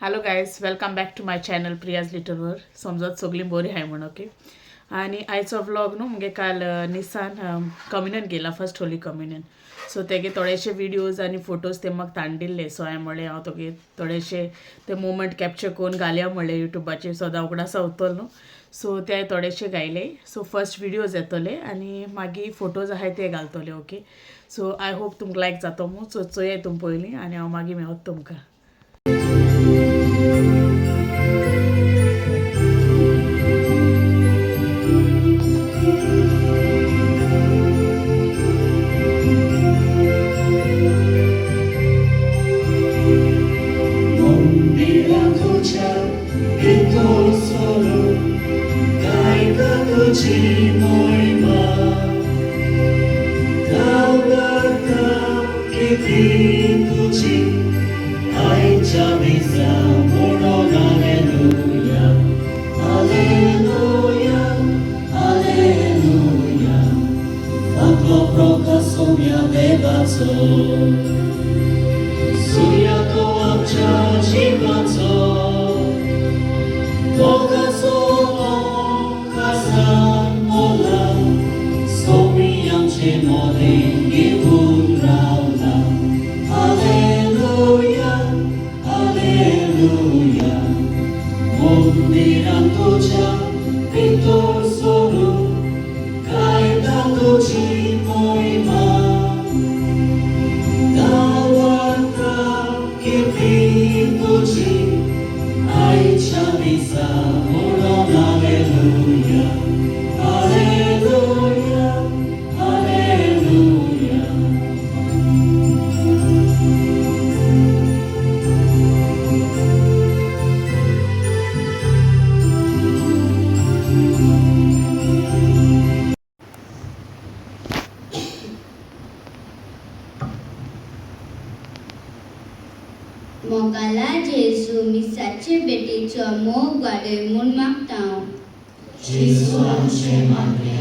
Hello guys, welcome back to my channel Priya's little world. समजत सगळीं बरी हाय म्हण. ओके, आनी आयचो व्लॉग न्हू मुगे काल निसान कम्युनियन गेला, फर्स्ट होली कम्युनियन. सो तेगे थोडेशे विडियोज आनी फोटोज ते म्हाका ताण दिल्ले. सो हांवें म्हणलें हांव तुगे थोडेशे ते मोमेंट कॅप्चर करून घालया म्हणलें युट्यूबाचेर, सदां उगडासा उरतलो न्हू. सो ते थोडेशे घायले. सो फर्स्ट विडियोज येतले आनी मागीर फोटोज आहाय ते घालतले. ओके, सो I hope तुमकां लायक जातो म्हूण. सो चोयाय तुम पयलीं आनी हांव मागीर मेळत तुमकां. मंदिरां तुझ्या भितर सरून गायता तुजी महिमा, गावता कीर्ती तुजी आयच्या मिसा म्हणून. आलेलुया, आलेलुया, आलेलुया. फाटलो प्रकाश सोम्या देवाचो, सूर्या तो आमच्या जिवाचो, मोगाचो आकाशान मोला, सोमी आमचे मदें घेवन रावला. आलेलुया, आलेलुया. मंदिरां तुझ्या भितर सरून गायता तुजी महिमा, गावता कीर्ती तुजी आयच्या मिसा म्हणून. आलेलुया, आलेलुया, आलेलुया. मोगाला जेजू, मिसाचे भेटीचो मोग वाडय म्हूण मागता हांव. जेजू आमचे मागणें.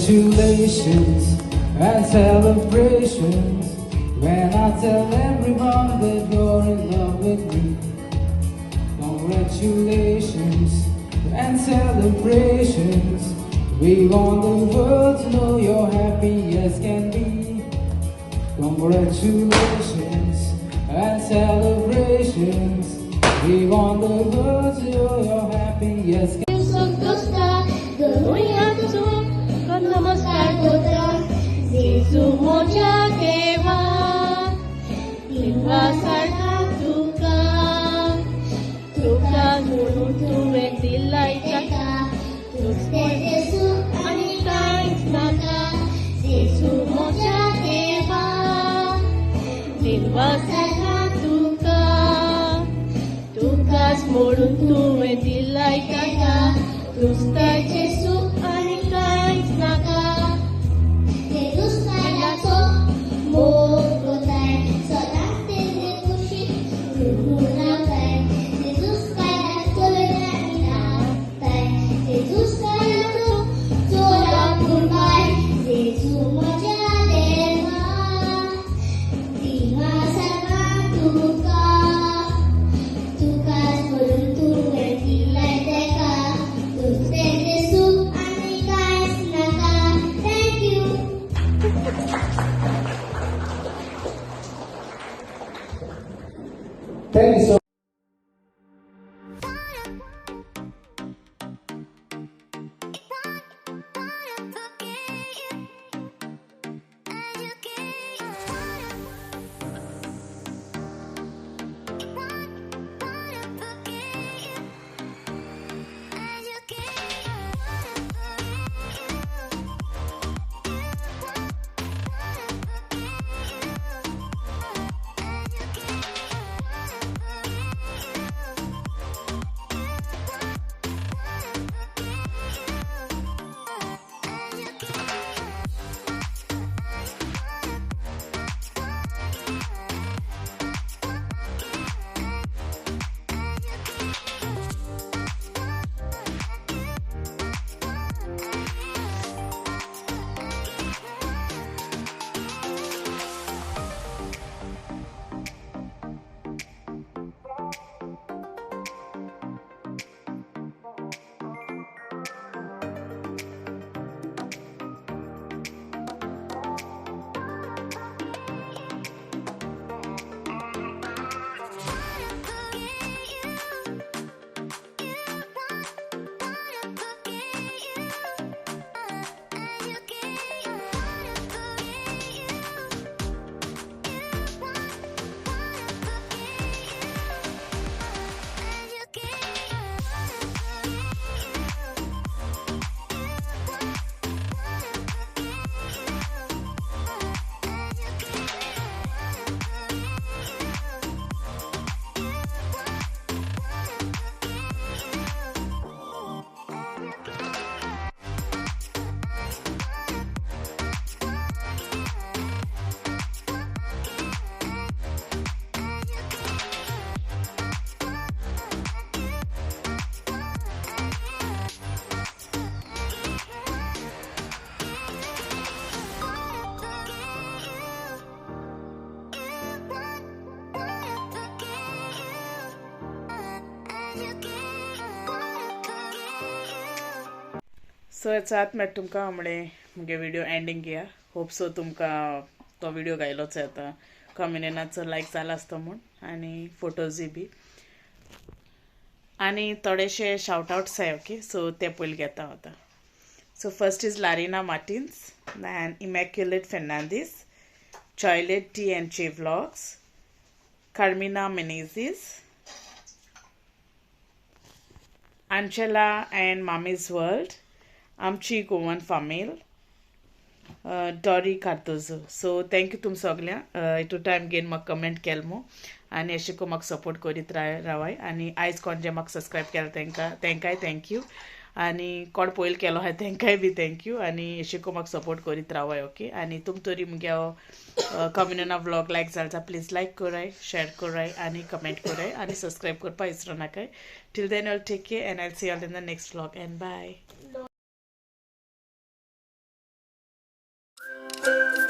Congratulations and celebrations when I tell everyone that you're in love with me. Congratulations and celebrations. We want the world to know you're happy as can be. Congratulations and celebrations. We want the world to know you're happy as can. नमस्कार करता जेजू म्हज्या देवा देवा सारका तुका तुका म्हणून तुवें दिलाय ताका तुजें जेजू आनी कांयच नाका जेजू म्हज्या देवा देवा सारका तुका तुकाच म्हणून तुवें दिलाय ताका तुजता जेजू आनी कांयच नाका जेजूसाचो मोग कोताय सदांच तेजे कुशीक रावताय जेजूस कायला चलयता आनी रावताय जेजूस कायलाचो चोरा पुरबाय जेजू म्हज्या देवा देवा सारका तुका तुकाच म्हणून तुवें दिलाय तेका तुजें जेजू आनी कांयच नाका. Thank you. Thank you so. So याचा आत मेळटा तुमकां म्हळे मुगे व्हिडिओ एंडींग घेया. होप सो तुमकां तो व्हिडिओ गायलोच आतां कम्युनियनाचो लायक जाला आसतो म्हूण आनी फोटोजूय बी आनी थोडेशे शावट आवट्स आहाय. ओके, सो ते पयलीं घेता आतां. So first is Larina Martins and Immaculate Fernandes, Choilet T and J vlogs, Carmina Menezes, Angela and Mommy's World, आमची गोवन फामील, Dori Cardozo. So thank you तुम सगळ्यांक इतू टायम घेवन म्हाका कमेंट केल मू आनी अशें करून म्हाका सपोर्ट करीत रावाय. आनी आयज कोण जे म्हाका सबस्क्रायब केला तेंकां तेंकांय thank you आनी कोण पयलीं केलो आहा तेंकांय बी thank you आनी अशें करून म्हाका सपोर्ट करीत रावाय. ओके, आनी तुम तरी मुगे कम्युनिना व्लॉग लायक जाल जाल्यार प्लीज लायक कराय, शेअर कराय आनी कमेंट कराय आनी सबस्क्रायब करपाक विसरो नाकाय. Till then all take care and I see all in the next vlog and bye. you.